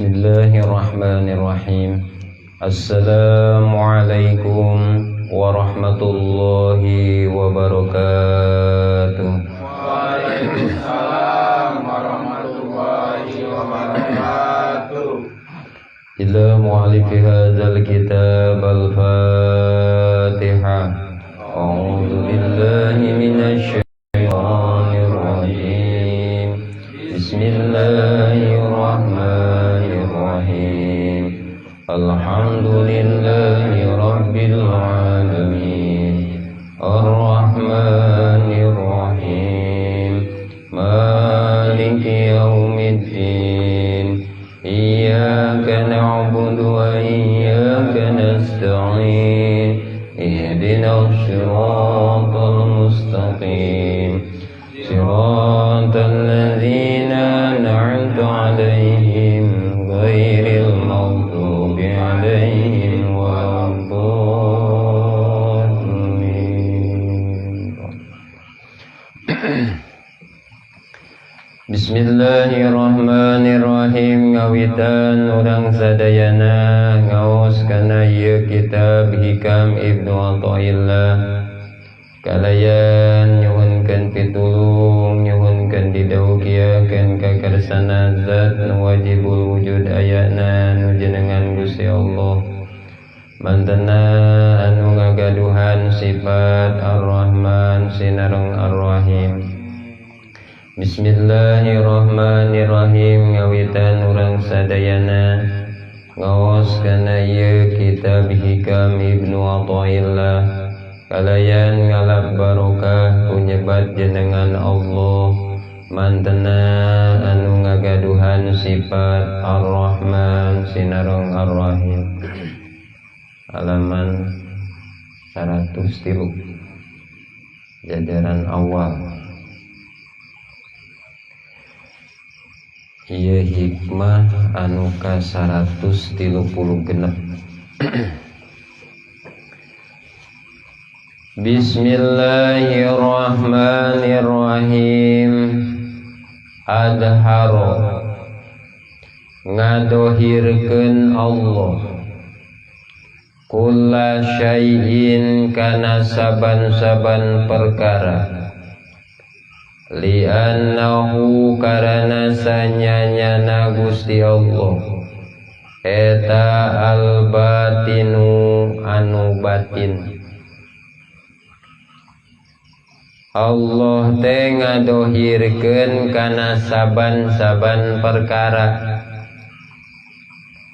Bismillahirrahmanirrahim. Assalamualaikum warahmatullahi wabarakatuh. Waalaikumsalam warahmatullahi wabarakatuh. إلى مؤلف هذا الكتاب الفاتحة. أعوذ بالله من الشيطان الرجيم. بسم الله الرحمن الرحيم. الحمد لله رب العالمين، الرحمن الرحيم، مالك يوم الدين، إياك نعبد وإياك نستعين، اهدنا الصراط المستقيم، صراط الذين أنعمت عليهم، غير المغضوب عليهم ولا الضالين. Bismillahirrahmanirrahim. Ngawitan urang sadayana ngaos kana ieu kitab Hikam Ibnu Athaillah kalayan nyuhunkeun pitulung, nyuhunkeun didaukiakeun kakarsana zat nu wajibul wujud ayana, nu jenengan Gusti Allah, mantena anu ngagaduhan sifat Ar-Rahman sinareng Ar-Rahim. Bismillahirrahmanirrahim. Ngawitan urang sadayana ngaos kana ieu kitab Hikam Ibnu Athaillah kalayan ngalap barokah ku nyebat jenengan Allah, mantena anu ngagaduhan sifat Ar-Rahman sinareng Ar-Rahim. Halaman 103, jajaran awal. Ieu hikmah anu ka 136. Bismillahirrahmanirrahim. Adharo, ngadohirkeun Allah, kulla syai'in kana saban-saban perkara, li'annahu karana sanyanyana Gusti Allah eta al-batinu anu batin. Allah teh ngadohirkeun kana saban-saban perkara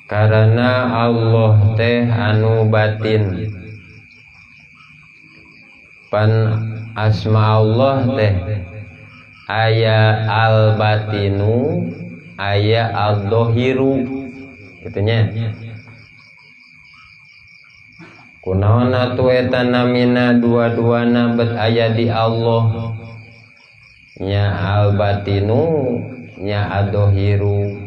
karena Allah teh anu batin. Pan asma Allah teh aya al-batinu, aya al-dohiru, gitunya. Kunaon atuh eta namina dua-duana bet aya di Allah, nya al-batinu nya ad-dohiru.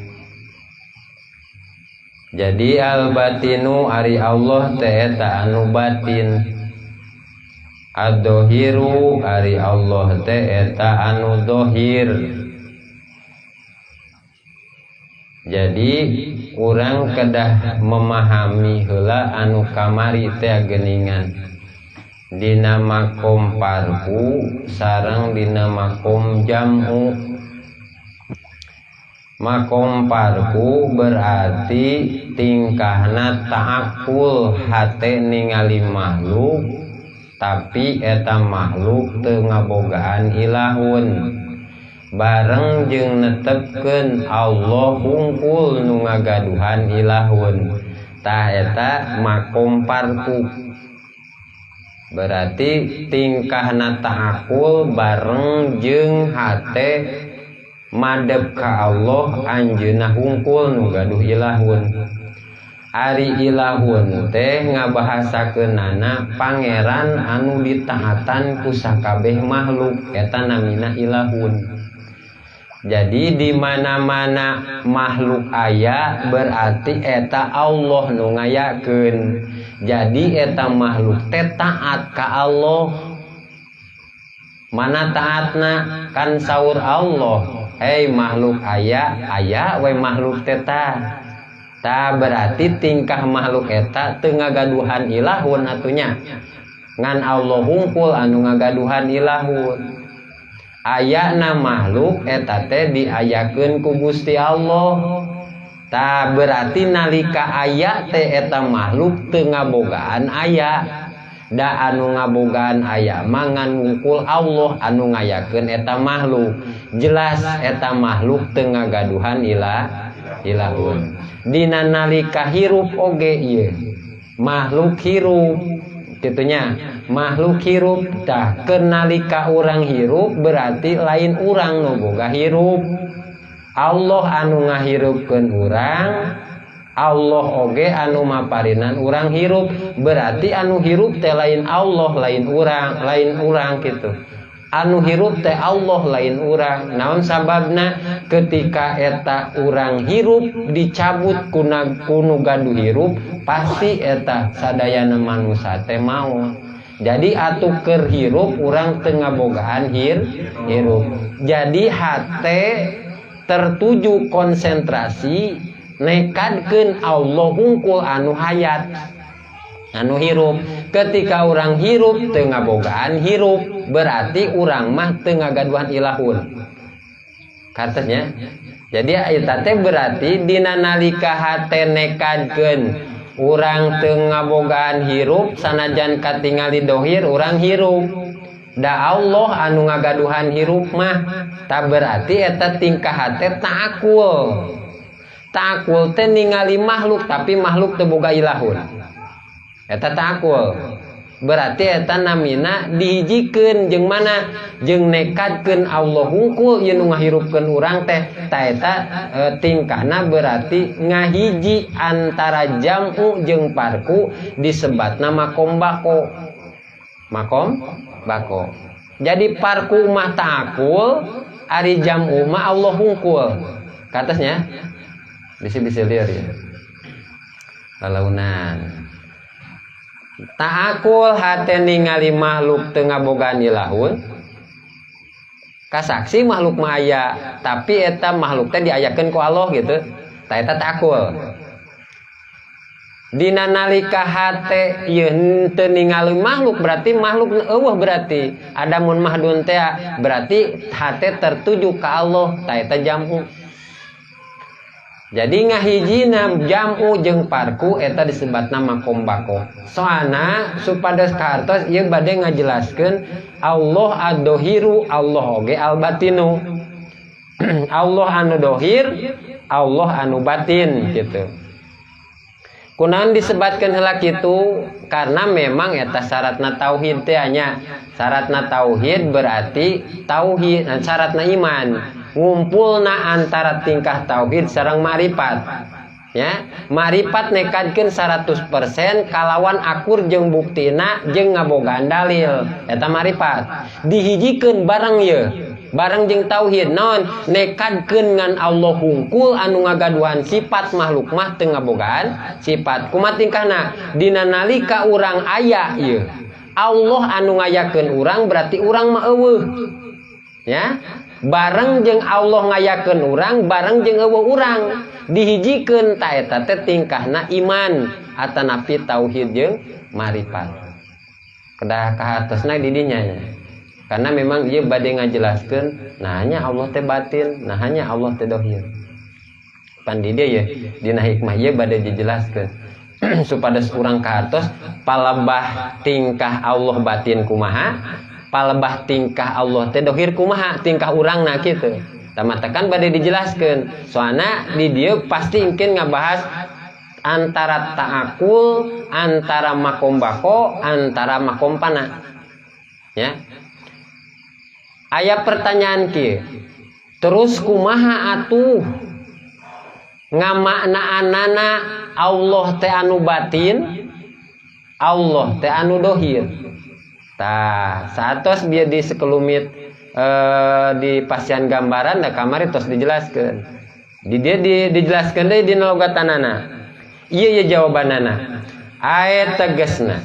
Jadi al-batinu ari Allah teh eta anu batin, ad-dohiru ari Allah teh eta anu dohir. Jadi urang kedah memahami heula anu kamari teh geuningan dina makom parku sareng dina makom jam'u. Makom parku berarti tingkahna ta'akul hate ningali makhluk, tapi eta makhluk teu ngabogaan ilahun, bareng jeung netepkeun Allah hungkul nu ngagaduhan ilahun. Tah eta makom parku berarti tingkahna ta'akul bareng jeung hate madep ka Allah, anjeunna hungkul nu gaduh ilahun. Ari ilahun teh ngabahasakeunana pangeran anu ditaatan ku sakabeh makhluk, eta namina ilahun. Jadi di mana-mana makhluk aya berarti eta Allah nu ngayakeun. Jadi eta makhluk teh taat ka Allah. Mana taatna? Kan saur Allah, hei makhluk aya, aya we makhluk teh tah. Tah, berarti tingkah makhluk eta teu ngagaduhan ilahun atuh nya, ngan Allah hungkul anu ngagaduhan ilahun. Ayana makhluk eta teh diayakeun ku Gusti Allah. Tah, berarti nalika aya teh eta makhluk teu ngabogaan aya, da anu ngabogaan aya mah ngan wungkul Allah anu ngayakeun eta makhluk. Jelas eta makhluk teu ngagaduhan ilahun. Dina nalika hirup oge, ieu makhluk hirup kitu nya, makhluk hirup. Tah, keur nalika urang hirup berarti lain urang nu boga hirup, Allah anu ngahirupkeun urang, Allah oge anu maparinan urang hirup. Berarti anu hirup teh lain Allah, lain urang, lain urang gitu. Anu hirup teh Allah, lain urang. Naon sababna? Ketika eta urang hirup dicabut ku nu gaduh hirup, pasti eta sadayana manusia teh maot. Jadi atuh keur hirup urang teu ngabogaan hirup. Jadi hate tertuju konsentrasi nekadkeun Allah hungkul anu hayat, anu hirup. Ketika urang hirup teu ngabogaan hirup, berarti urang mah teu ngagaduhan ilahun katanya. Jadi eta teh berarti dina nalika hate nekadkeun urang teu ngabogaan hirup, sanajan katingali dohir urang hirup, da Allah anu ngagaduhan hirup mah. Tak berarti eta tingkah hate ta'akul. Ta'akul teh ningali makhluk tapi makhluk teu boga ilahun, eta ta'akul. Berarti eta namina dihijikeun jeung mana? Jeung nekadkeun Allah hungkul ieu nu ngahirupkeun urang teh. Ta eta tingkahna berarti ngahiji antara jam'u jeung parku, disebatna makom bako. Makom bako. Jadi parku mah ta'akul, ari jam'u mah Allah hungkul. Katasnya bisi-bisi liar ya lalaunan. Ta'akul hate ningali makhluk teu ngabogaan ilahun, kasaksi makhluk mah aya, tapi eta makhluk teh diayakeun ku Allah gitu. Ta eta ta'akul. Dina nalika hate ieu teu ningali makhluk, berarti makhluk euweuh, berarti adamun mahdun teh, berarti hate tertuju ka Allah. Ta eta jam'u. Jadi ngahijina jam'u jeung parku eta disebatna makom bako. Soalna supados kahartos, ieu bade ngajelaskeun Allah ad-dohiru, Allah oge al-batinu. Allah anu dohir, Allah anu batin gitu. Kunaon disebatkeun heula kitu? Karena memang eta syaratna tauhid teh nya. Syaratna tauhid berarti tauhid, syaratna iman. Ngumpulna antara tingkah tauhid sareng ma'rifat. Ya, ma'rifat nekadkeun 100% kalawan akur jeung buktina jeung ngabogaan dalil. Eta ma'rifat. Dihijikeun bareng ye. Bareng jeung tauhid naon? Nekadkeun ngan Allah hungkul anu ngagaduhan sifat, makhluk mah teu ngabogaan sifat. Kumaha tingkahna? Dina nalika urang aya ieu, Allah anu ngayakeun urang, berarti urang mah euweuh. Ya, bareng jeung Allah ngayakeun urang, bareng jeung euweuh urang. Dihijikeun ta eta teh tingkahna iman atanapi tauhid jeung marifat. Kedah kahartosna di dinya nya. Karena memang ieu bade ngajelaskeun nah hanya Allah teh batin, nah hanya Allah teh dohir. Pan di dieu ye dina hikmah ieu bade dijelaskeun supados urang kahartos palebah tingkah Allah batin kumaha, palebah tingkah Allah teh dohir kumaha, tingkah urangna kitu. Tamatakan bade dijelaskeun. Soalna di dieu pasti mungkin ngabahas antara ta'akul, antara makom bako, antara makom pana. Ya. Aya pertanyaan kieu. Terus kumaha atuh ngamaknaanana Allah teh anu batin, Allah teh anu dohir? Tah, saatos bieu di sekelumit di pasian gambaran da kamari tos dijelaskeun. Di dia dijelaskeun deui dina logatanana. Ieu ye jawabanana. Ayat tegasna.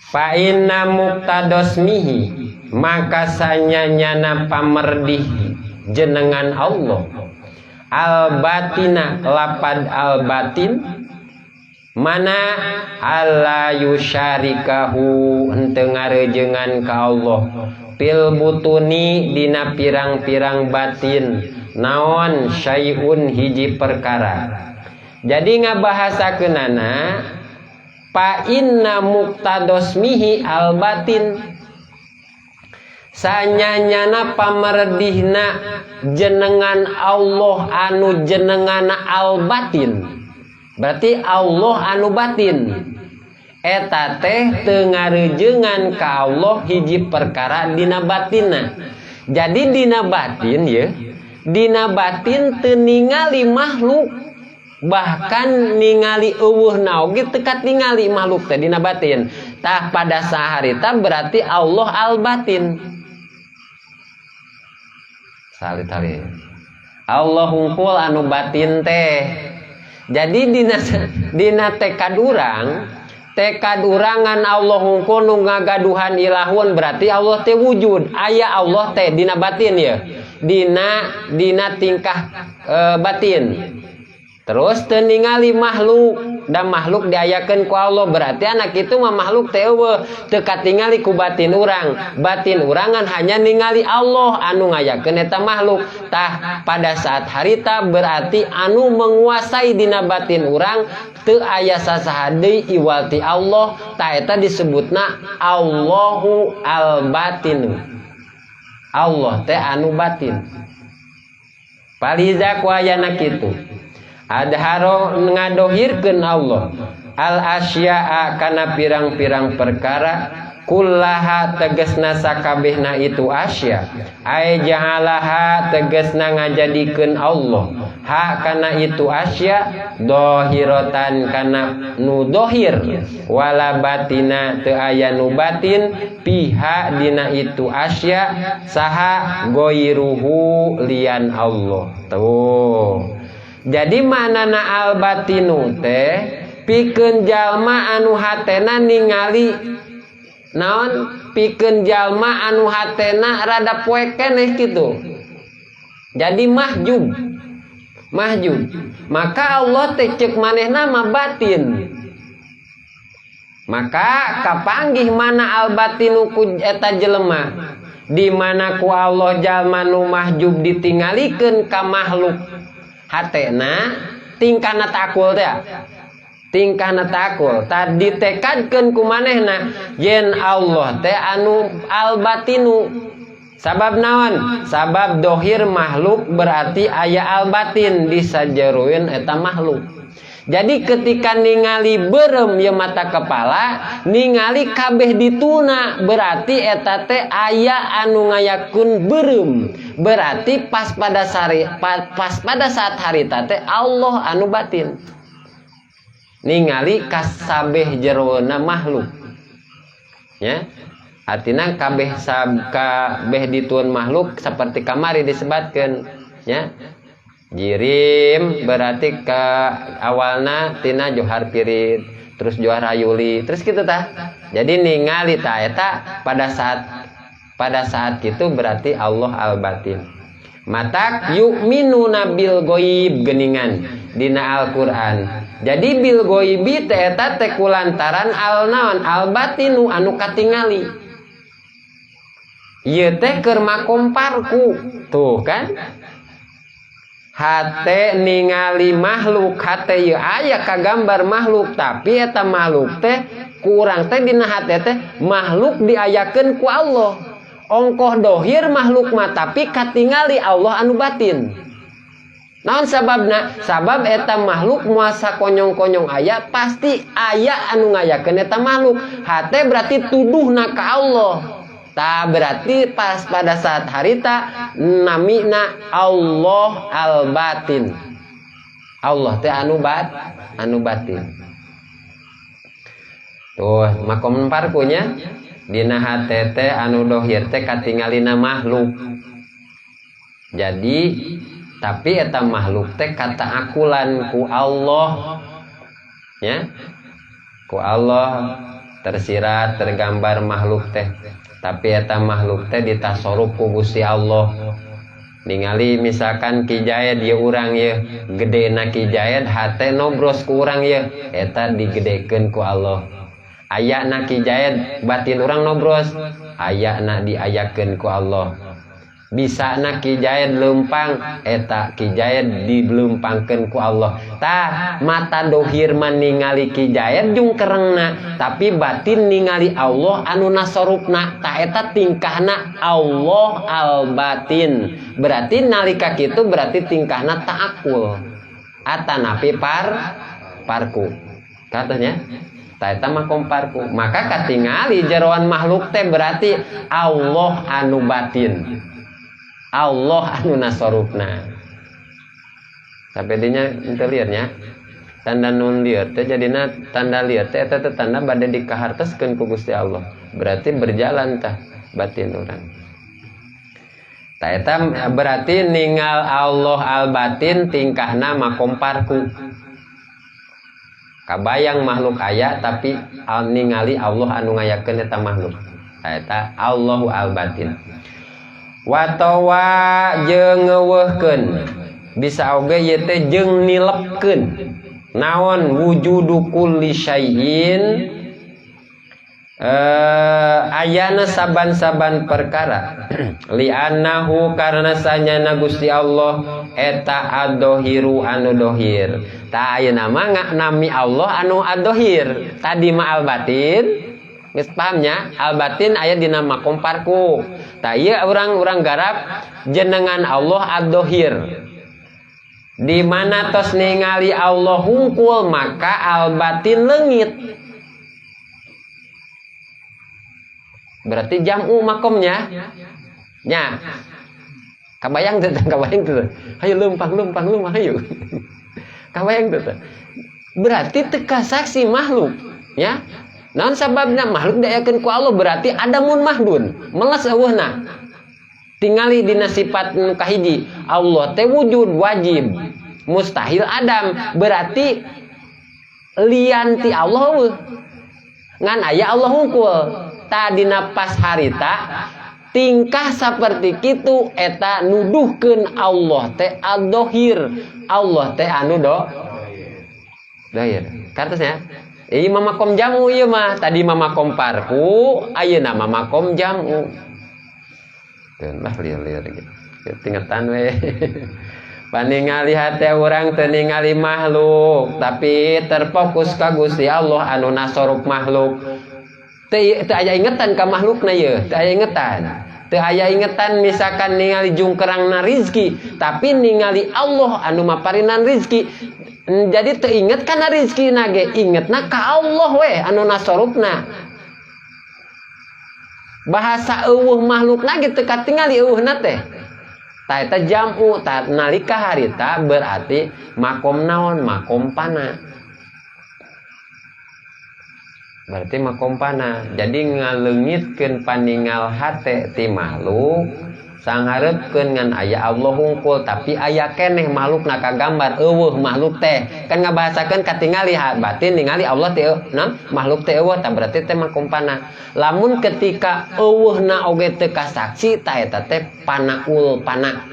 Fa inna muqtadosmihi, maka sanyanyana pamerdih jenengan Allah. Al batina lapad al batin mana alla yusyarikahu henteu ngarejengan ka Allah fil butuni dina pirang-pirang batin naon syai'un hiji perkara. Jadi ngabahasakeunana fa inna muqtadosmihi al batin sanyanyana pamerdihna jenengan Allah anu jenengana al batin, berarti Allah anu batin eta teh teu ngarejengan ka Allah hiji perkara dina batinna. Jadi dina batin ye, dina batin teu ningali makhluk, bahkan ningali eueuhna oge teu katingali makhluk teh dina batin. Tah pada saharita berarti Allah al batin. Sali-tali. Allah hungkul anu batin teh. Jadi dina tekad urang, tekad urangan Allah hungkul nu ngagaduhan ilahun berarti Allah teh wujud. Aya Allah teh dina batin ya. Dina tingkah batin. Terus teu ningali makhluk dan makhluk diayakeun ku Allah berarti anak itu mah makhluk teh eueuh teu katingali ku batin urang. Batin urangan hanya ningali Allah anu ngayakeun eta makhluk. Tah pada saat harita berarti anu menguasai dina batin urang teu aya sasaha deui iwal ti Allah, tah eta disebutna Allahu al-batinu. Allah teh anu batin. Paliza ku ayana kitu. Adharo ngadohirkeun Allah al asya'a kana pirang-pirang perkara kullaha tegesna sakabehna itu asya ay ja'alaha tegesna ngajadikeun Allah ha kana itu asya dohiratan kana nu dohir wala batina teu aya nu batin piha dina itu asya saha goiruhu lian Allah. Tuh. Jadi manana al batinu teh pikeun jalma anu hatena ningali naon, pikeun jalma anu hatena rada poek keneh kitu. Jadi mahjub. Mahjub. Maka Allah teh ceuk manehna mah batin. Maka kapanggih mana al batinu ku eta jelema di mana ku Allah jalma nu mahjub ditingalikeun ka makhluk hatena tingkahna takul teh, tingkahna takul tadi tekadkeun ku manehna yen Allah teh anu al batinu. Sabab naon? Sabab dohir makhluk berarti aya al batin disajeruin eta makhluk. Jadi ketika ningali berem ye mata kepala, ningali kabeh dituna berarti eta teh aya anu ngayakun berem. Berarti pas pada saat harita teh Allah anu batin. Ningali kasabeh jerona makhluk. Ya. Artinya kabeh kabeh dituan makhluk seperti kamari disebatkeun, ya. Jirim berarti ke awalna tina johar pirit, terus johar hayuli, terus gitu tah. Jadi ningali ta eta pada saat itu berarti Allah al batin. Matak yu'minuna bil goib geningan dina Al-Qur'an. Jadi bil goibi teh eta teh kulantaran al naon al batinu anu katingali. Ieu teh keur makom parku. Tuh kan? Hate ningali makhluk, hate ieu aya kagambar makhluk, tapi eta makhluk teh kurang teh dina hate teh makhluk diayakeun ku Allah. Ongkoh dohir makhluk mah tapi katingali Allah anu batin. Naon sababna? Sabab eta makhluk muasa konyong-konyong aya pasti aya anu ngayakeun eta makhluk. Hate berarti tuduhna ka Allah. Ta berarti pas pada saat harita namina Allah al batin. Allah teh anu batin. Tuh makom parkunya dina hate teh anu dohir teh katingalina makhluk. Jadi tapi eta makhluk teh kata akulan ku Allah, ya, ku Allah tersirat tergambar makhluk teh. Tapi eta makhluk teh ditasoruf ku Gusti Allah. Ningali misalkan Ki Jaid ye urang ye gedena Ki Jaid hate nobros ku urang ye eta digedekeun ku Allah. Ayana Ki Jaid batin urang nobros ayana diayakeun ku Allah. Bisa na Ki Jaid lempang eta Ki Jaid dilempangkeun ku Allah. Tah mata dohir mah ningali Ki Jaid jungkerengna tapi batin ningali Allah anu nasorupna. Tah eta tingkahna Allah al batin. Berarti nalika kitu berarti tingkahna ta'akul atanapi parku katanya. Tah eta mah komparku. Maka katingali jeroan makhluk teh berarti Allah anu batin, Allah anu nasorupna. Sampai dinya ente liatnya tanda nun liat teh jadina tanda liat teh eta teh tanda bade dikahartoskeun ku Gusti Allah. Berarti berjalan tah batin urang. Tah eta berarti ningal Allah al batin tingkahna makomparku. Kabayang makhluk aya tapi ningali Allah anu ngayakeun eta makhluk. Tah eta Allahu al batin. Watawa jeung ngeuweuhkeun bisa oge ieu teh jeung nilepkeun naon wujudu kulli syai'in ayana saban-saban perkara li'annahu karena sanyana Gusti Allah eta ad-dohiru anu dohir. Tah ayeuna mah nami Allah anu ad-dohir tadi mah al-batin. Geus pahamnya al-batin aya dina makom parku. Tah ieu urang-urang garap jenengan Allah ad-dohir. Di mana tos ningali Allah hungkul maka al-batin leungit. Berarti jam'u makomnya. Nya. Kabayang teu kabayang teu. Hayu leumpang leumpang leumpang hayu. Kabayang teu. Berarti teu kasaksi makhluk, nya. Naon sababna makhluk diayakeun ku Allah berarti adamun mahdun, melas eueuhna. Tingali dina sifat nu kahiji, Allah teh wujud wajib, mustahil adam, berarti lian ti Allah eueuh. Ngan aya Allah hungkul. Tadina pas harita tingkah saperti kitu eta nuduhkeun Allah teh ad-dohir, Allah teh anu dohir. Kartosnya ieu mah makom jamu ieu mah tadi mah makom parku ayeuna mah makom jamu. Keun lah lieur-lieur gitu. Tingetan we. Paningali hate urang teu ningali makhluk tapi terfokus ka Gusti Allah anu nasorup makhluk. Teu aya ingetan ka makhlukna ieu, teu aya ingetan. Teu aya ingetan misalkan ningali jungkerangna rizki tapi ningali Allah anu maparinan rizki. Jadi teu inget kana rizkina ge, ingetna ka Allah we anu nasorupna. Bahasa eueuh makhlukna ge teu katingali eueuhna teh. Tah eta jam'u, tah nalika harita berarti makom naon? Makom pana. Berarti makom pana. Jadi ngaleungitkeun paningal hate ti makhluk sangharepkeun ngan aya Allah hungkul tapi aya keneh makhlukna kagambar eueuh makhluk teh. Kan ngabahasakeun katingali batin ningali Allah teh naon makhluk teh eueuh tah berarti teh makom pana. Lamun ketika eueuhna oge teu kasaksi tah eta teh panaul pana.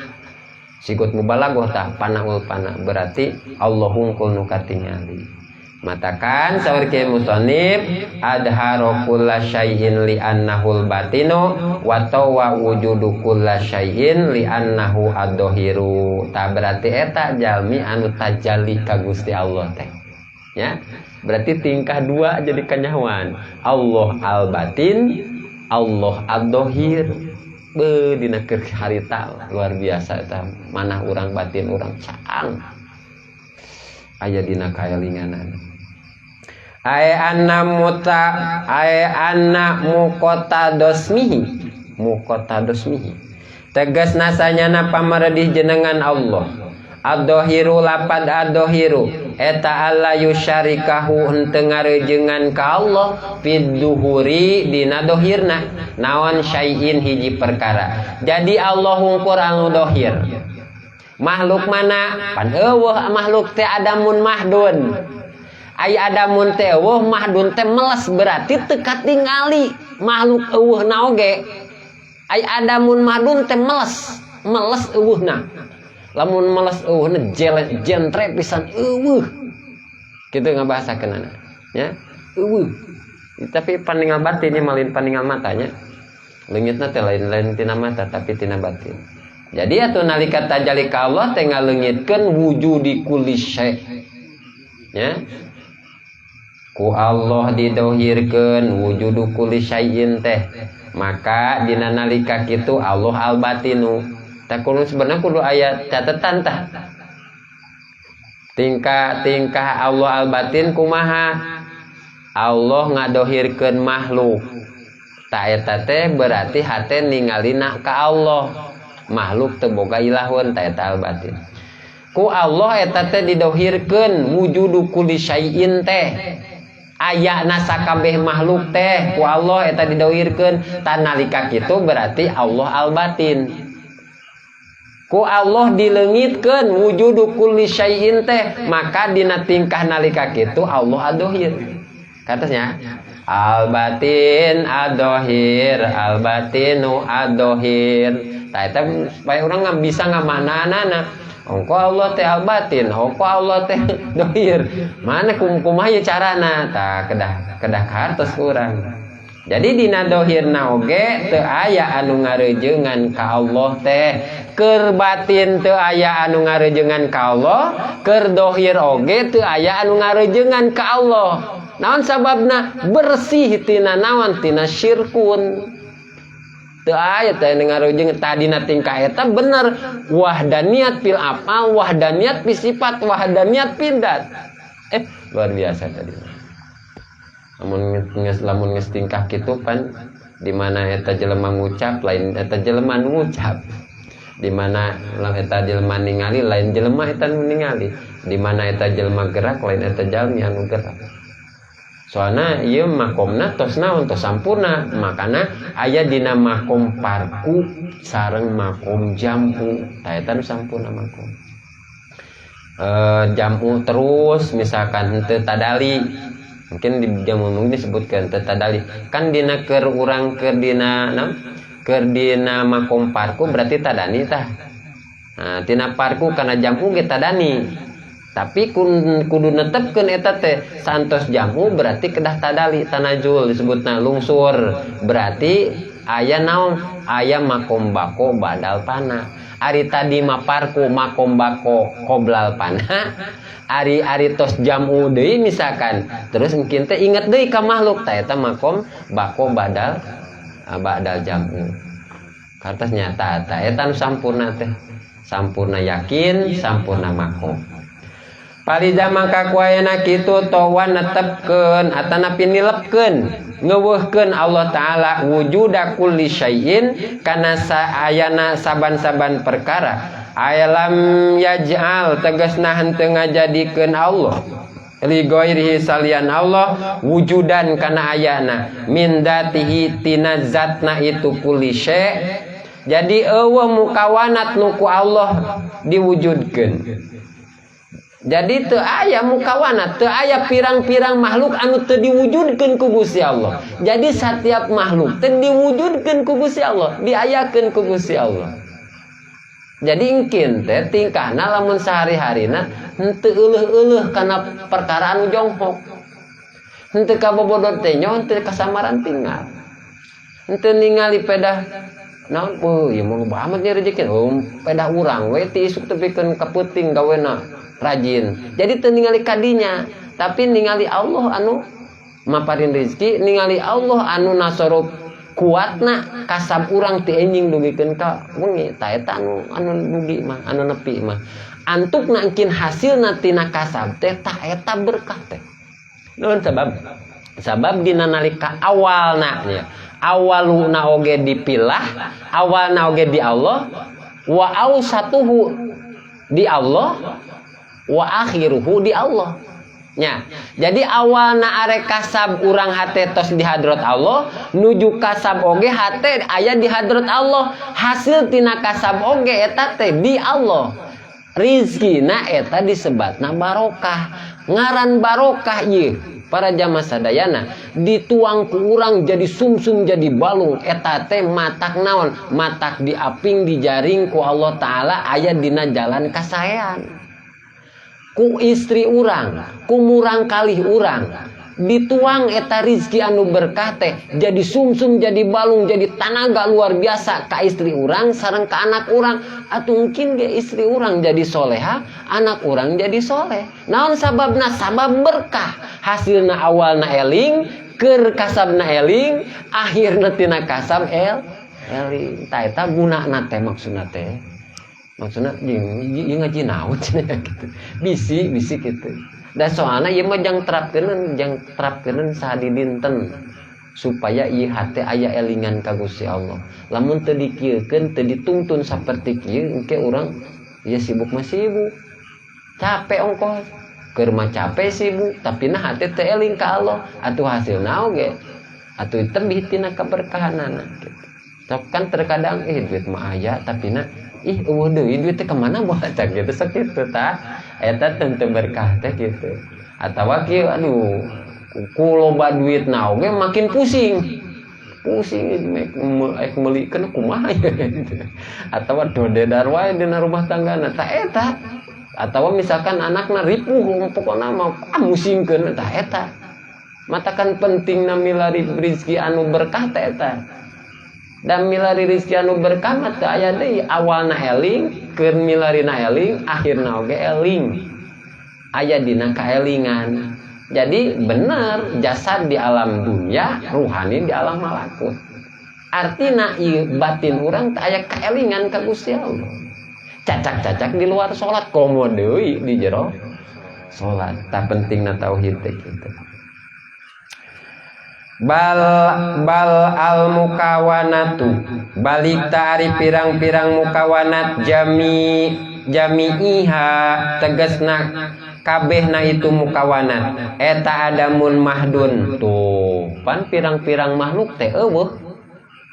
Sigut mubalaghah tah panaul pana berarti Allah hungkul nu katingali. Matakan saur Kiai Musonib adhara kulla syai'in li annahul batinu wa tawa wujudu kulla syai'in li annahu ad-dhahiru. Tah berarti eta jalmi anu tajalli ka Gusti Allah teh. Ya. Berarti tingkah dua jadi kanyahoan. Allah al-batin, Allah ad-dhahir. Beuh dina keur harita luar biasa eta manah urang batin urang caang. Aya dina kaelinganan. Ae anna muta ae anna muqtadosmihi muqtadosmihi tegas nasanyana pamaredih jenengan Allah ad-dhahiru lapad ad-dhahiru eta alla yusyarikahu henteu ngarejengan ka Allah fid-duhuri dina dohirna naon syai'in hiji perkara. Jadi Allah hungkur anu dohir makhluk mana pan eueuh makhluk teh adamun mahdun. Aya adamun teh eueuh mahdun teh meles berarti teu katingali makhluk eueuhna oge. Aya adamun mahdun teh meles Meles euweuhna. Lamun meles euweuhna jentre pisan euweuh. Kitu ngabahasakeunana nya. Euweuh. Tapi paningal batinnya malin paningal matanya. Leungitna teh lain-lain tina mata tapi tina batin. Jadi atuh nalika tajalli ka Allah teh ngaleungitkeun wujudi kulli syai. Ya. Ku Allah didohirkeun wujudu kulli syai'in teh. Maka dina nalika kitu Allah al-batinu. Tah kudu sebenarnya kudu aya catatan tah. Tingkah Allah al-batin kumaha? Allah ngadohirkeun makhluk. Ta eta teh berarti hate ningalina ka Allah. Makhluk teu boga ilahun ta eta al-batin. Ku Allah eta teh didohirkeun wujudu kulli syai'in teh. Ayana sakabeh makhluk teh ku Allah eta didohirkeun. Ta nalika kitu berarti Allah al-batin. Ku Allah dileungitkeun wujudu kulli syai'in teh, maka dina tingkah nalika kitu Allah ad-dohir. Katasnya al-batin ad-dohir, al-batinu ad-dohir. Tah eta supaya urang nggak bisa ngamanana. Ongko Allah teh al-batin, ongko Allah teh dohir. Mana kumaha ieu carana? Tah kedah kahartos ku urang. Jadi dina dohirna oge teu aya anu ngarejengan ka Allah teh. Keur batin teu aya anu ngarejengan ka Allah, keur dohir oge teu aya anu ngarejengan ka Allah. Naon sababna? Bersih tina naon? Tina syirkun. Teu aya teh anu ngarejengan tadina tingkah eta bener wahdaniyat fil afal, wahdaniyat fi sifat, wahdaniyat fi dzat. Luar biasa tadi. Lamun geus tingkah kitu pan di mana eta jelema ngucap lain eta jelema nu ngucap. Di mana eta jelema ningali lain jelema eta nu ningali. Di mana eta jelema gerak lain eta jalmi anu gerak. Soalna ieu makomna tos naon tos sampurna, makana aya dina makom parku sareng makom jam'u. Tah eta nu sampurna makom. Jam'u terus misalkan henteu tadali. Mungkin di jamu mungkin disebutkan teu tadali. Kan dina keur urang keur dina naon? Keur dina makom parku berarti tadani tah. Nah, tina parku kana jam'u ge tadani. Tapi kudu netepkeun eta teh santos jam'u berarti kedah tadali tanajul disebutna lungsur. Berarti aya naon? Aya makom bako badal pana. Ari tadi mah parku makom bako qoblal pana. Ari-ari tos jam'u deui misalkan terus mungkin teh inget deui ka makhluk tah eta makom bako badal jam'u. Kartos nyata tah eta nu sampurna teh. Sampurna yakin, sampurna makom. Palida mangka ku ayana kitu towan netepkeun atanapi nilepkeun ngeuweuhkeun Allah Ta'ala wujuda kulli syai'in kana saayana saban-saban perkara. Alam yaj'al tegasna henteu ngajadikeun Allah li ghairihi salian Allah wujudan kana ayana min datihi tina zatna itu kulli syai'. Jadi eueuh mukawanat nu ku Allah diwujudkeun. Jadi teu aya mukawanat, teu aya pirang-pirang makhluk anu teu diwujudkeun ku Gusti Allah. Jadi setiap makhluk teu diwujudkeun ku Gusti Allah, diayakeun ku Gusti Allah. Jadi engkin teh tingkahna lamun sehari-harina henteu euleuh-euleuh kana perkara anu jonghok. Henteu kabobodot teh nyo, henteu kasamaran tinggal. Henteu ningali pedah naon, oh ieu mah loba amat nya rezeki. Oh, pedah urang we ti isuk tepikeun ka peuting gawena rajin. Jadi teu ningali kadinya, tapi ningali Allah anu maparin rezeki, ningali Allah anu nasoro kuatna kasab urang ti enjing dugikeun ka wengi. Ta eta anu dugi mah, anu nepi mah. Antukna engkin hasilna tina kasab teh ta eta berkah teh. Naon sabab? Sabab dina nalika awalna nya. Awaluna oge dipilah, awalna oge di Allah, wa ausatuhu di Allah, wa akhiruhu di Allah. Nya. Jadi awalna arek kasab urang hate tos di hadrat Allah, nuju kasab oge hate aya di hadrat Allah. Hasil tina kasab oge eta teh di Allah. Rizkina eta disebatna barokah. Ngaran barokah ieu. Para jamaah sadayana dituang ku urang jadi sumsum jadi balung eta teh matak naon, matak diaping dijaring ku Allah Ta'ala aya dina jalan kasaean. Ku istri urang, ku murang kalih urang dituang eta rizki anu berkah teh jadi sumsum jadi balung jadi tanaga luar biasa ka istri urang sareng ka anak urang. Atuh mungkin ge istri urang jadi soleha, anak urang jadi soleh. Naon sababna? Sabab berkah. Hasilna awalna eling, keur kasabna eling, akhirna tina kasab eling. Tah eta gunana teh, maksudna teh, maksudna jeung ieu ngaji naon cenah gitu, bisi bisi gitu. Da soalna ieu mah jang terapkeuneun sadidinten supaya ieu hate aya elingan ka Gusti Allah. Lamun teu dikieukeun, teu dituntun saperti kieu, engke urang ieu sibuk mah sibuk. Capek ongkoh. Keur mah capek sibuk, tapi nah hate teu eling ka Allah. Atuh hasilna oge atuh tebih tina keberkahanana gitu. Sok kan terkadang duit mah aya, tapi nah ih euweuh deui duit teh kemana buat gitu, sok kitu tah. Eta tentu berkah teh gitu. Atawa kieu, aduh, ku loba duit na oge makin pusing. Pusing ek meulikeun kumaha ya gitu. Atawa dodedar wae dina rumah tanggana tah eta. Atawa misalkan anakna ripuh, pokona mah musingkeun tah eta. Matakan pentingna milari rizki anu berkah teh eta. Dan milari rizki anu berkah mah teu aya deui, awalna eling, keur milarina eling, akhirna oge eling. Aya dina kaelingan. Jadi bener jasad di alam dunia, ruhani di alam malakut. Artina ieu batin urang teh aya kaelingan ka Gusti Allah. Cacak-cacak di luar salat, komo deui di jero salat. Tah pentingna tauhid teh kitu. Bal bal al mukawanatu balik ta ari pirang-pirang mukawanat jami jami'iha tegesna kabehna itu mukawanat eta adamun mahdun. Tuh pan pirang-pirang makhluk teh euweuh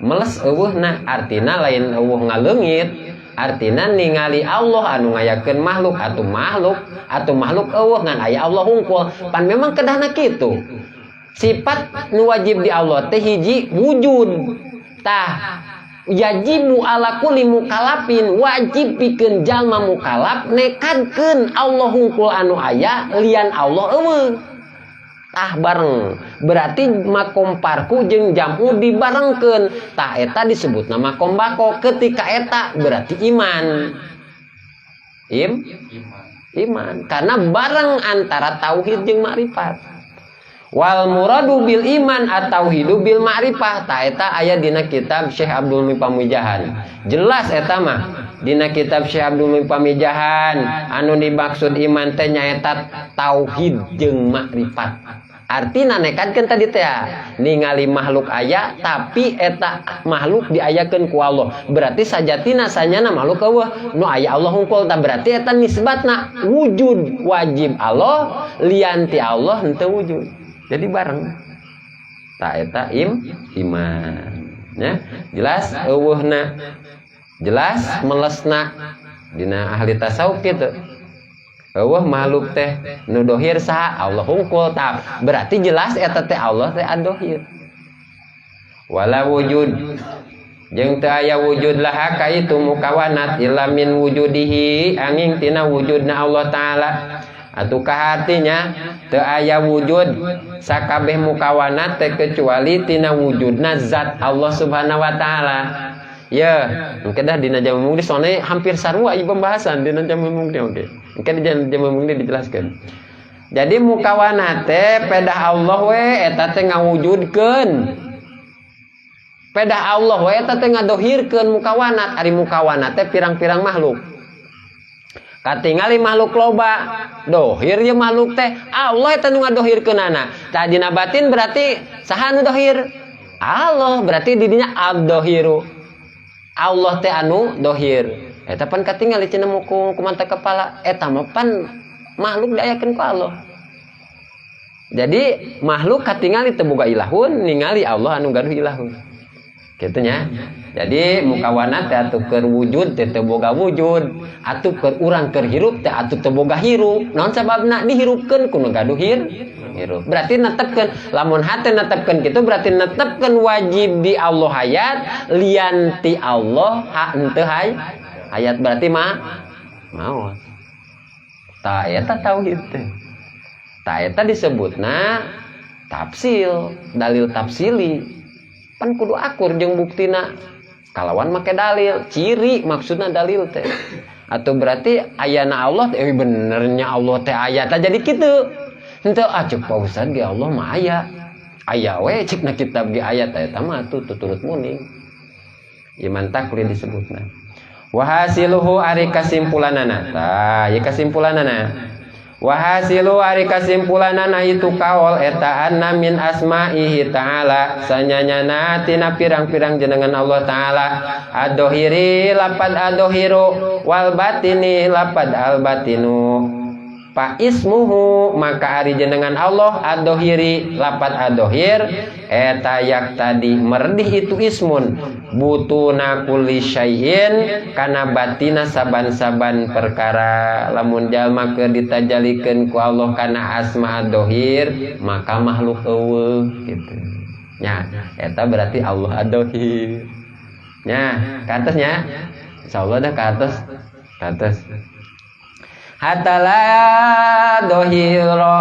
meles euweuhna, artina lain euweuh ngaleungit, artina ningali Allah anu ngayakeun makhluk atau makhluk euweuh ngan aya Allah hungkul. Pan memang kedahna kitu, sifat nu wajib di Allah teh hiji wujud. Tah yajibu ala kulli mukallafin, wajib pikeun jalma mukallaf nekadkeun Allah hungkul anu aya, lian Allah euweuh. Tah bareng berarti makom farqu jeung jam'u dibarengkeun. Tah eta disebut nama makom bako. Ketika eta berarti iman im Iman. Iman karena bareng antara tauhid jeung makrifat. Wal muradu bil iman at-tauhidu bil ma'rifah. Ta eta aya dina kitab Syekh Abdul Muhyi Pamijahan. Jelas eta mah dina kitab Syekh Abdul Muhyi Pamijahan, anu dimaksud iman teh nyaeta tauhid jeung makrifat. Artina nekadkeun tadi teh ningali makhluk aya, tapi eta makhluk diayakeun ku Allah. Berarti sajatina sanyana makhluk euweuh, nu aya Allah hungkul. Tah berarti eta nisbatna wujud wajib Allah, lian ti Allah henteu wujud. Jadi bareng. Tah eta iman. Ya, jelas euweuhna. Jelas melesna dina ahli tasawuf gitu. Euweuh makhluk teh nu dohir saha? Allah hungkul. Tah berarti jelas eta teh Allah teh ad-dohir. Wala wujud jeung teu aya wujud laha ka itu mukawanat illa min wujudihi angin tina wujudna Allah Ta'ala. Atuh artinya teu aya wujud sakabeh mukawanat teh kecuali tina wujudna zat Allah Subhanahu wa Ta'ala. Ya, mungkin dah dina Jami Mughni soalnya hampir sarua ieu pembahasan dina Jami Mughni oge. Mungkin di Jami Mughni dijelaskan. Jadi mukawanat teh pedah Allah we eta teh ngawujudkeun. Pedah Allah we eta teh ngadohirkeun mukawanat. Ari mukawanat teh pirang-pirang makhluk. Katingali makhluk loba, dohir ye makhluk teh Allah eta nu ngadohirkeunana. Tah dina batin berarti saha nu dohir? Allah, berarti didinya ad-dohiru. Allah teh anu dohir. Eta pan katingali cenah muku kumanta kepala, eta mah pan makhluk diayakeun ku Allah. Jadi makhluk katingali teu boga ilahun, ningali Allah anu gaduh ilahun. Kitu nya. Jadi mukawana teh atuh keur wujud teh teu boga wujud, atuh keur urang keur hirup teh atuh teu boga hirup. Naon sababna? Dihirupkeun ku nu gaduh hirup. Berarti netepkeun, lamun hate netepkeun kitu berarti netepkeun wajib di Allah hayat, lian ti Allah ha henteu hayat berarti mah maot. Tah eta tauhid teh. Tah eta disebutna tafsil, dalil tafsili. Pan kudu akur jeung buktina kalawan make dalil, ciri maksudna dalil teh. Atau berarti ayana Allah teh benernya Allah teh aya tah jadi kitu. Henteu ah ceuk Pak Ustad ge Allah mah aya. Aya we ceuk na kitab ge aya tah eta mah atuh tuturut muning. Iman taklid disebutna. Wa hasiluhu ari kasimpulanana. Tah, ieu kasimpulanana. Wa hasilu ari kasimpulanana itu kaol eta anna min asma'ihi ta'ala sanyanyana tina pirang-pirang jenengan Allah ta'ala ad-dohiri lapad ad-dohiru wal batini lapad al batinu fa ismuhu maka ari jenengan Allah ad-dohiri lapad ad-dohir eta yak tadi merdih itu ismun butuna kulli syai'in kana batina saban-saban perkara. Lamun jalma keur ditajalikeun ku Allah kana asma ad-dohir maka makhluk eueuh gitu nya, eta berarti Allah ad-dohir nya. Ka atas nya, insyaallah dah ka atas, ka atas. Hatta la dohiro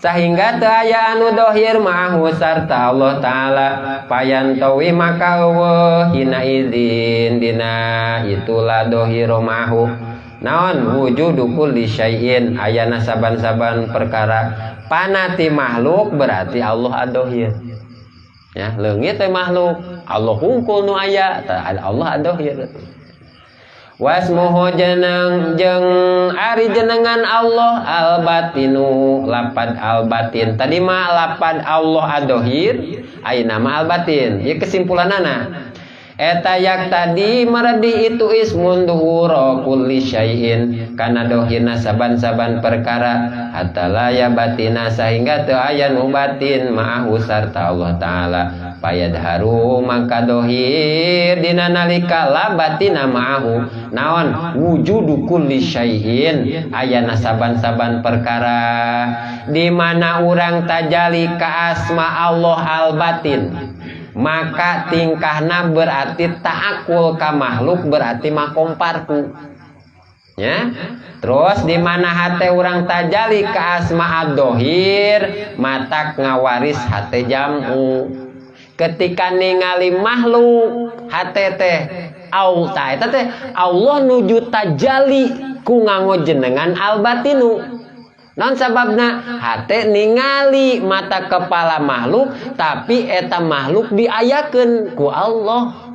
sehingga teu aya anu dohir ma'ahu sarta Allah ta'ala payantawi maka eueuh hina idzin dina itulah dohiro ma'ahu naon wujudu kulli syai'in ayana saban-saban perkara. Panati makhluk berarti Allah ad-dohir ya, leungit teh makhluk Allah hungkul nu aya tah Allah ad-dohir. Wasmuhu jeneng jeung ari jenengan Allah al-batinu lapad al-batin. Tadi mah lapad Allah ad-dohir, ayeuna mah al-batin. Ieu kesimpulanana. Eta yak tadi maradi itu ismun duhura kulli syai'in kana dohirna saban-saban perkara hatta la ya batina sehingga teu aya nu batin ma'ahu sarta Allah ta'ala payadharu maka dohir dina nalika la batina ma'ahu naon wujudu kulli syai'in ayana saban-saban perkara. Di mana urang tajali ka asma Allah al-batin maka tingkahna berarti ta'akul ka makhluk berarti makomparku ya. Terus di mana hate urang tajali ka asma ad-dohir matak ngawaris hate jam'u. Ketika ningali makhluk hate teh Allah eta teh Allah nuju tajali ku nganggo jenengan al-batinu. Non sababna hate ningali mata kepala makhluk tapi eta makhluk diayakeun ku Allah.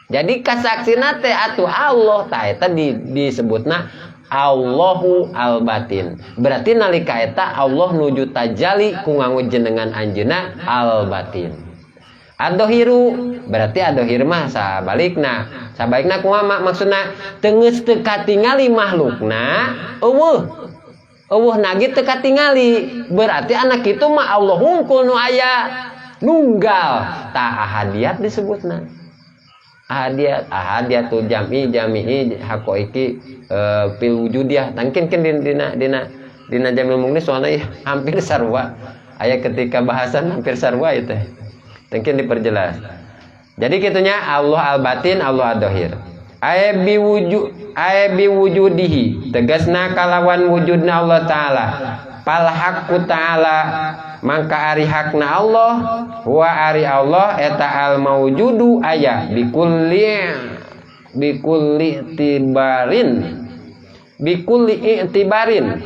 Jadi kasaksina teh atuh Allah tah eta disebutna Allahu al-batin. Berarti nalika eta Allah nuju tajali ku nganggo jenengan anjeunna al-batin. Ad-dohiru berarti ad-dohir mah sabalikna. Sabalikna kumaha maksudna? Teungeus teu katingali makhlukna eueuh. Eueuh nagi teu katingali. Berarti anak itu mah Allah hungkul nu aya nunggal. Tah ahadiyat disebutna. Ahadiyat, ahadiyatul jam'i jami'i haqaiqi fil wujudiyah. Tangkin kin dina dina dina Jamil Mughni soalna hampir sarua. Aya ketika bahasan hampir sarua itu. Tangkin diperjelas. Jadi kitunya Allah al-batin, Allah ad-dohir. Ay biwujud, ay biwujudihi tegasna kalawan wujudna Allah ta'ala. Fal haqqu ta'ala mangka ari hakna Allah wa ari Allah eta al maujudu aya bikulli bikulli tibarin bikulli i'tibarin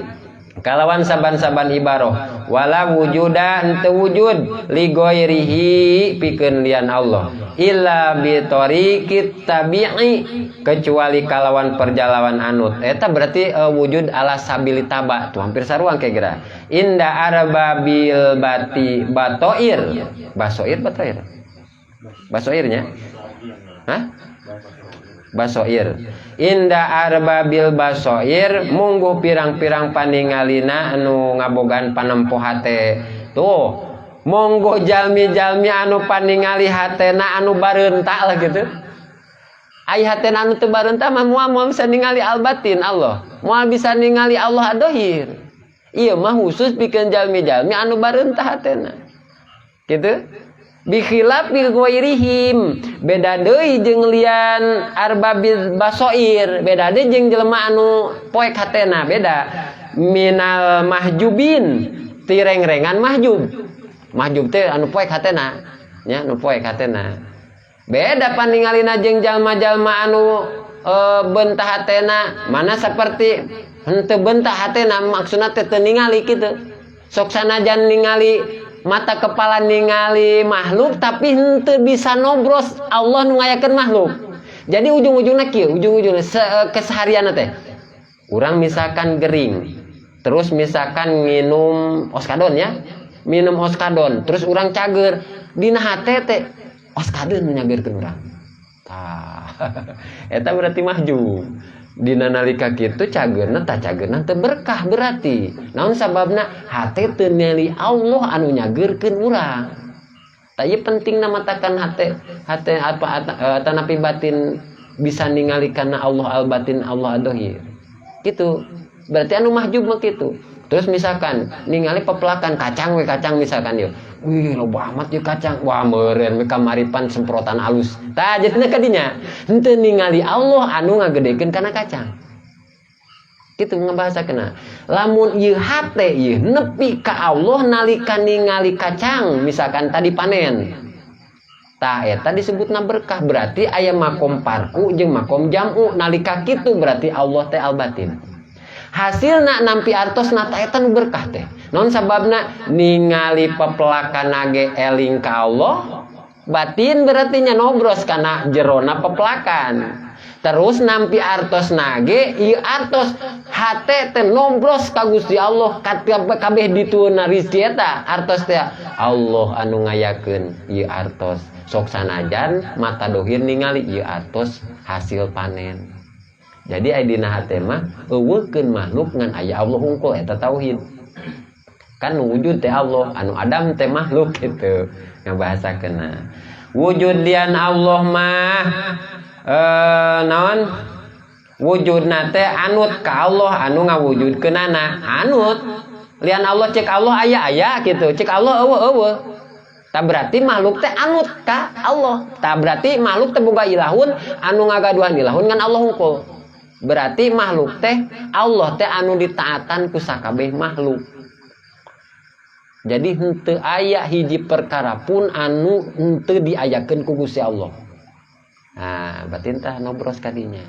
kalawan saban-saban ibaroh wala wujuda henteu wujud li ghairihi pikeun lian Allah illa bi tariqit tabi'i kecuali kalawan perjalanan anut. Eta berarti wujud ala sabili taba tuh hampir saruang kayak kira inda arbabil bati batoir basoir batoir basoirnya hah basoir inda arbabil basoir munggu pirang-pirang paningalina anu ngabogaan panempo hate tuh. Monggo jalmi-jalmi anu paningali hatena anu bareunta lah gitu. Ai hatena anu teu bareunta mah moal bisa ningali al-batin Allah. Moal bisa ningali Allah ad-dohir. Ieu mah khusus pikeun jalmi-jalmi anu bareunta hatena. Gitu. Bikhilafi ghairihim, beda deui jeung lian arbabil basoir, beda deui jeung jelema anu poek hatena, beda. Minal mahjubin, tirengrengan mahjub. Mahjub teh anu poek hatena, nya anu poek hatena. Beda paningalina jeung jalma-jalma anu bentah hatena, mana seperti henteu bentah hatena maksudna teh teu ningali kitu. Sok sanajan ningali mata kepala ningali makhluk tapi henteu bisa nobros Allah nu ngayakeun makhluk. Jadi ujung-ujungna kieu, ujung-ujungna keseharianna teh. Urang misalkan gering, terus misalkan minum oskadon ya, minum oskadon, terus urang cager, dina hate teh oskadon nu nyagerkeun urang. Tah, eta berarti mahjub. Dina nalika kitu cagerna tah cagerna teu berkah berarti. Naon sababna? Hate teu ningali Allah anu nyagerkeun urang. Tah ieu pentingna matakan hate, hate apa tanapi batin bisa ningali kana Allah al-batin Allah ad-dohir. Gitu. Berarti anu mahjub mah kitu. Terus misalkan ningali pepelakan kacang we kacang misalkan yeuh. Wih, loba amat ieu kacang. Wah, meureun we kamaripan semprotan alus. Tah jadina kadinya. Henteu ningali Allah anu ngagedekeun kana kacang. Kitu ngabahasakeunna. Lamun ieu hate ieu nepi ka Allah nalika ningali kacang misalkan tadi panen. Tah eta disebutna berkah, berarti aya makom parku jeung makom jam'u nalika kitu berarti Allah teh al-batin. Hasilna nampi artos na ta eta nu berkah teh. Naon sababna? Ningali pepelakan ge eling ka Allah, batin berarti nya nobros kana jerona pepelakan. Terus nampi artos nage ieu artos hate teh nobros ka Gusti Allah kabeh ditueuna rizki eta artos teh Allah anu ngayakeun ieu artos. Sok sanajan mata dohir ningali ieu artos hasil panen. Jadi aya dina hate mah euweuhkeun makhluk ngan aya Allah hungkul eta tauhid. Kan nu wujud teh Allah, anu adam teh makhluk gitu ngabahasakeunna. Wujud lian Allah mah naon? Wujudna teh anut ka Allah anu ngawujudkeunana. Anut lian Allah cek Allah aya-aya gitu, cek Allah euweuh-euweuh. Tak berarti makhluk teh anut ka Allah. Tak berarti makhluk teh boga ilahun anu ngagaduhan ilahun ngan Allah hungkul. Berarti makhluk teh Allah teh anu ditaatan ku sakabeh makhluk. Jadi henteu aya hiji perkara pun anu henteu diayakeun ku Gusti Allah. Nah, batin tah nobros kadinya.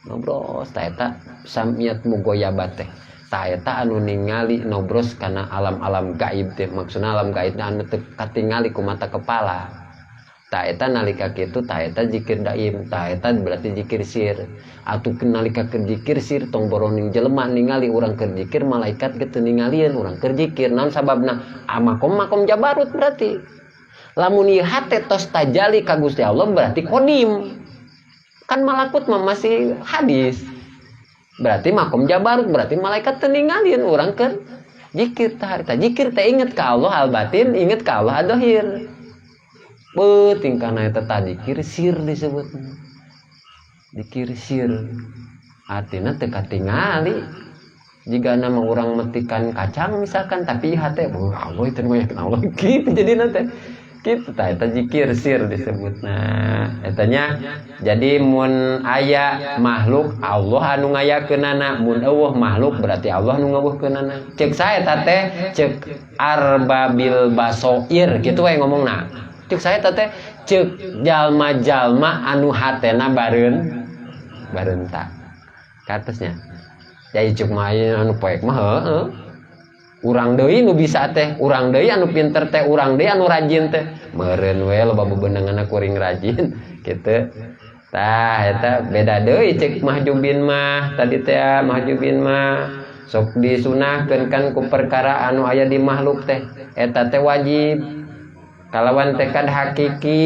Nobros tah eta samiat mugoyabat teh. Tah eta anu ningali nobros kana alam-alam gaib teh. Maksudna alam gaib teh anu teu katingali ku mata kepala. Tah eta nalika kitu tah eta zikir daim, tah eta berarti zikir sir. Atuh nalika keur zikir sir tong boroning jelema ningali urang keur zikir malaikat ge teu ningalieun urang keur zikir. Naon sababna? Makom makom jabarut berarti. Lamun ieu hate tos tajali ka Gusti Allah berarti kodim. Kan malakut mah masih hadis. Berarti makom jabarut berarti malaikat teu ningalieun urang keur zikir tah harita. Zikir teh inget ka Allah al-batin, inget ka Allah ad-dohir. Beuh tingkahna eta tadi sir disebutna. Dikir sir. Artina teu katingali. Jika nama orang metikan kacang misalkan tapi hate wah Allah itu yakin Allah gitu jadi nanti gitu tah eta zikir sir disebutna. Etanya jadi mun aya makhluk Allah anu ngayakeunana, mun euweuh makhluk berarti Allah anu ngeuweuhkeunana. Cek saya eta teh cek arbabil basoir kitu we ngomongna. Cek saya teh cek jalma-jalma anu hatena bareun bareunta. Katasnya. Jadi cek mah anu poek mah heueuh. Urang deui nu bisa teh, urang deui anu pinter teh, urang deui anu rajin teh. Meureun we loba bebenenganna kuring rajin gitu. Tah eta beda deui cek mahjubin mah tadi teh mahjubin mah sok disunahkeun kan ku perkara anu aya di makhluk teh. Eta teh wajib. Kalawan tekad hakiki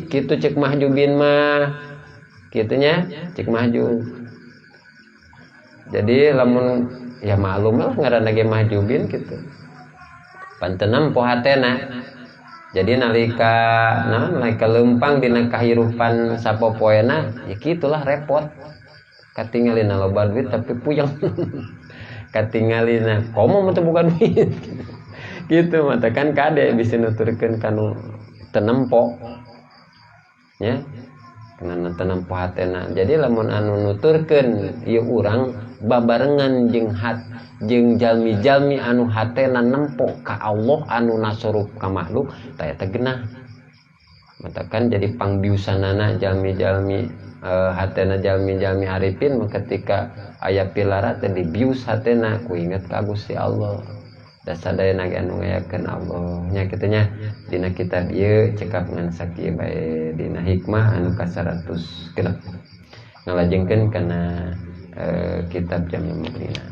kitu cek mahjubin mah. Kitunya cek mahjub. Jadi lamun ya maklum lah ngaranna ge mahjubin gitu. Pan teu nempo hatena. Jadi nalika naon nalika leumpang dina kahirupan sapopoena ya kitulah repot. Katingalina loba duit tapi puyeng. Katingalina komo mah teu boga duit. Gitu matakan kade bisa nuturkeun kanu teu nempo. Ya. Kana teu nempo hatena. Jadi lamun anu nuturkeun ieu urang babarengan jeung hat jeung jalmi-jalmi anu hatena nempo ka Allah anu nasorup ka makhluk tah eta genah. Matakan jadi pangbiusanana jalmi-jalmi hatena jalmi-jalmi arifin ketika aya pilara teh dibius hatena ku inget ka Gusti Allah. Da sadayana ge anu ngayakeun Allah nya kitu nya dina kitab ieu cekap ngan sakieu bae dina hikmah anu ka 106 ngalajengkeun kana kitab Jami' Mughnina.